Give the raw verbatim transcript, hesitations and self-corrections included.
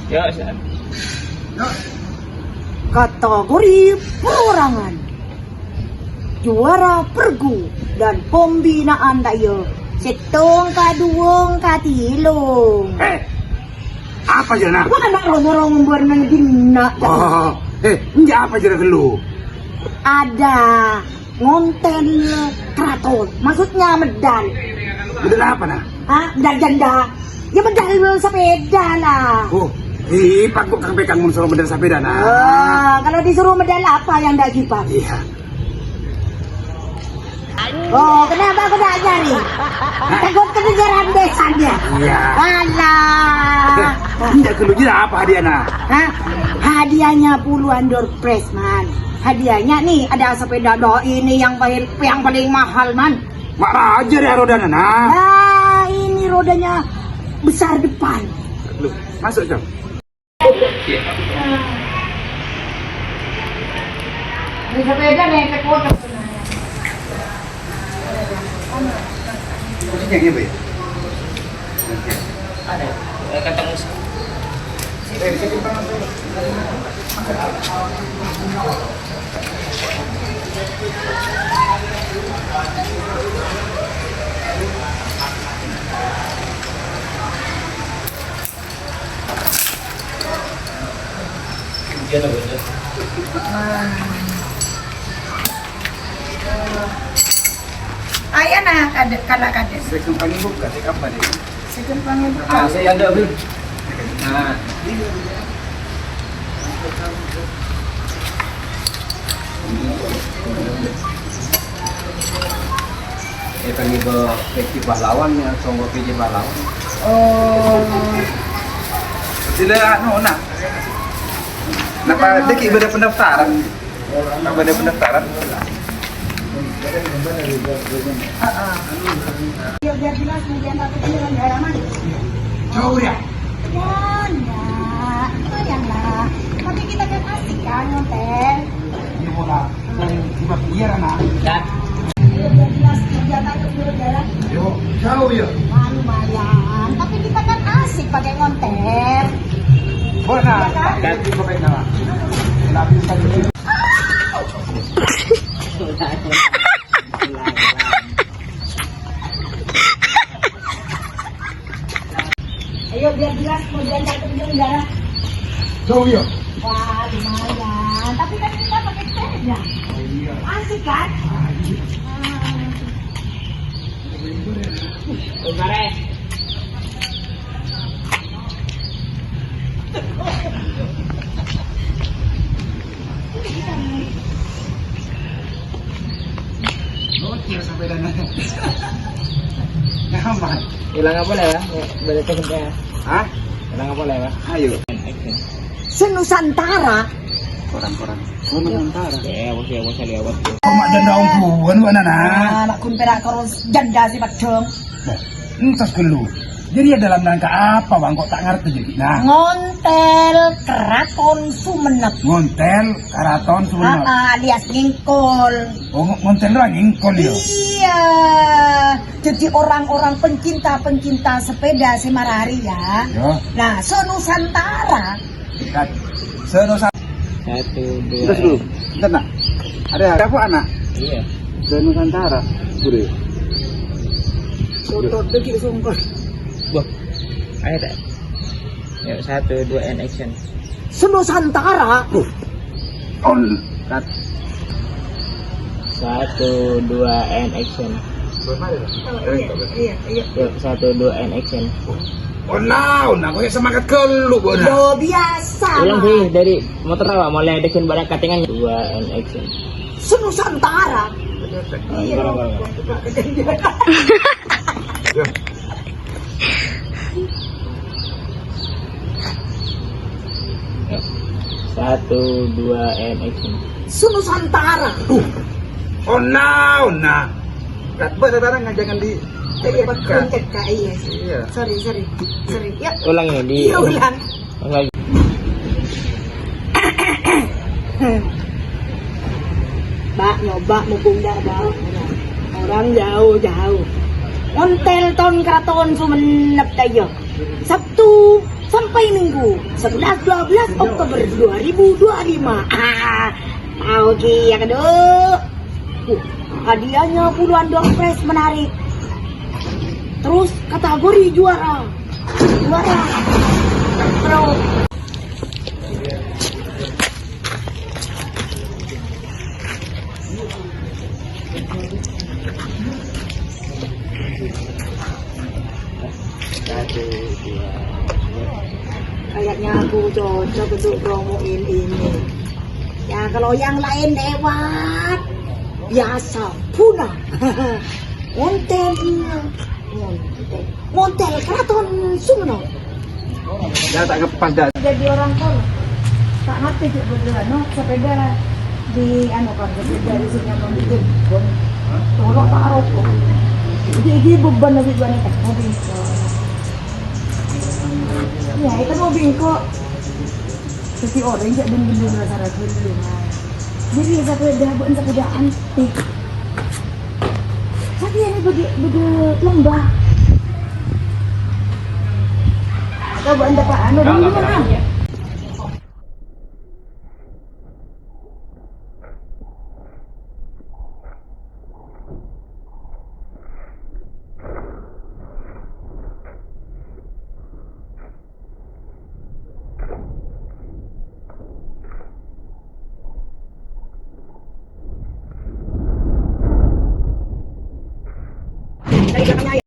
Ya, sa- Kategori perorangan. Juara pergu dan pembinaan ta' iyâ. Sèttong, kaduwâ, katellu. Eh, apa jârèya? Wah, ana' rong-rong bârnang dinna'. Oh, eh, enjâ' apa jârèya ghâllu? Ada ngontel keraton. Maksudnya medal. Medal apa, nah? Hah? Medal janda. Ya, medal sepeda lah. Oh, hebat kok Kang Pekang mun suruh medal sepeda, nah. Wah, kalau disuruh medal apa yang ndak hebat? Iya. Oh, kenapa aku ndak nyari? Takut kedengeran besannya. Iya. Alah. Enjâ' ghâllu, jârèya apa hadiahnya? Hah? Hadiahnya puluhan door prize, Man. Hadiahnya nih ada sepeda do ini yang paling, yang paling mahal, Man. Ma' rajâ rè rodana, nah. Nah, ini rodanya besar depan. Loh, masuk, Cong. Ini sepeda nih, ke kota. Kuncinya dia, Bay? Ada. Eh, kata Musa. Ayo, nah, kadek, kalau kadek. Saya gampang ibu, kasih kapan ya? Saya gampang ibu. Ah, saya ada, Bro. Nah. Saya kan ibu P J Pahlawan ya, songko P J Pahlawan. Oh. Sila, anu, nah. Napa dikit beda pendaftaran? Napa beda pendaftaran? Heeh. Biar, biar jelas, biar satu kilo yang halaman. Jauh ya? Ya, enggak. Lumayan lah. Tapi kita kan asik kan, ngonten. Iya, Pola. Iya, anak. Ya. Iya, biar jelas, biar satu kilo jalan. Yo, jauh ya? Wah, lumayan. Tapi kita kan asik pakai ngonten. Bona, kan? Tapi bisa. Ayo, biar jelas, kemudian satu kilo darah. Jauh ya? Wah, lumayan. Tapi kan kita pakai sepeda. Oh, iya. Asik kan? Ah, iya. Ah. Bentar, eh. Gokil sepedanya. Nyaman. Hilang apa lah ya? Balik ke sini ya. Hah? Hilang apa lah ya? Ayo. Senusantara. Koran-koran. Oh, Nusantara. Ya, apa sih, apa sih, apa sih? Kok mak janda ongkuan, Bu Nana? Ah, mak kun perak terus janda sih, Pak Jong. Nah, entas dulu. Jadi ya dalam rangka apa, Bang? Kok tak ngerti jadi? Nah. Ngontel Keraton Sumenep. Ngontel Keraton Sumenep. Ah, ah, alias ngingkol. Oh, ng-, ngontel orang ngingkol ya? Iya. Jadi orang-orang pencinta-pencinta sepeda sing marari ya. Ya. Nah, senusantara. Kan. Senusantara. Satu, dua. Terus dulu. Bentar, nak. Ada apa, anak? Iya. Senusantara. Guru. Toto dikit sumpah. Wah. Ayo, tak. Yuk, satu, dua, and action. Senusantara. On. Cut. Satu, dua, and action. Oh, iya, iya, iya. Yuk, satu, dua, and action. Oh, naon, aku ya semangat kelu, Bona. Lo biasa. Ulang sih, dari motor apa? Mulai action barang katingan. Dua, and action. Senusantara. Iya. Barang, barang, barang. Ya. Satu, dua, and action. Senusantara. Uh. Oh, no, no. Kat, Mbak, sekarang jangan di... Iya, Pak, Kak. Iya. Iya. Sorry, sorry. Sorry. Ya. Ulang ini, di... Iya, ulang. Ulang lagi. Mbak, nyoba mumpung dah, Mbak. Orang jauh-jauh. Ngontel ton Keraton Sumenep ta' iyâ. Sabtu sampai Minggu. Sebelas dua belas Oktober dua ribu dua puluh lima. Ah, tahu ki ya, aduh. Uh, hadiahnya puluhan door prize menarik. Terus kategori juara. Juara. Pro. Kayaknya aku cocok untuk promoin ini. Ya, kalau yang lain lewat, biasa, punah. Konten. Montel, Keraton Sumeno. Ya, tak ngepas dah. Jadi orang kor. Tak ngerti cek berdua, no, sepeda di anu kan, sepeda di sini mau bikin. Tolong tak rokok. Jadi ini beban lebih banyak kan, mau bingko. Ya, itu mau bingko. Jadi orang cek bener-bener rasa ragu dulu, nah. Jadi sepeda, bukan sepeda antik. Tapi ini bagi, bagi lembah. Atau bukan tempat anu, dulu, nah.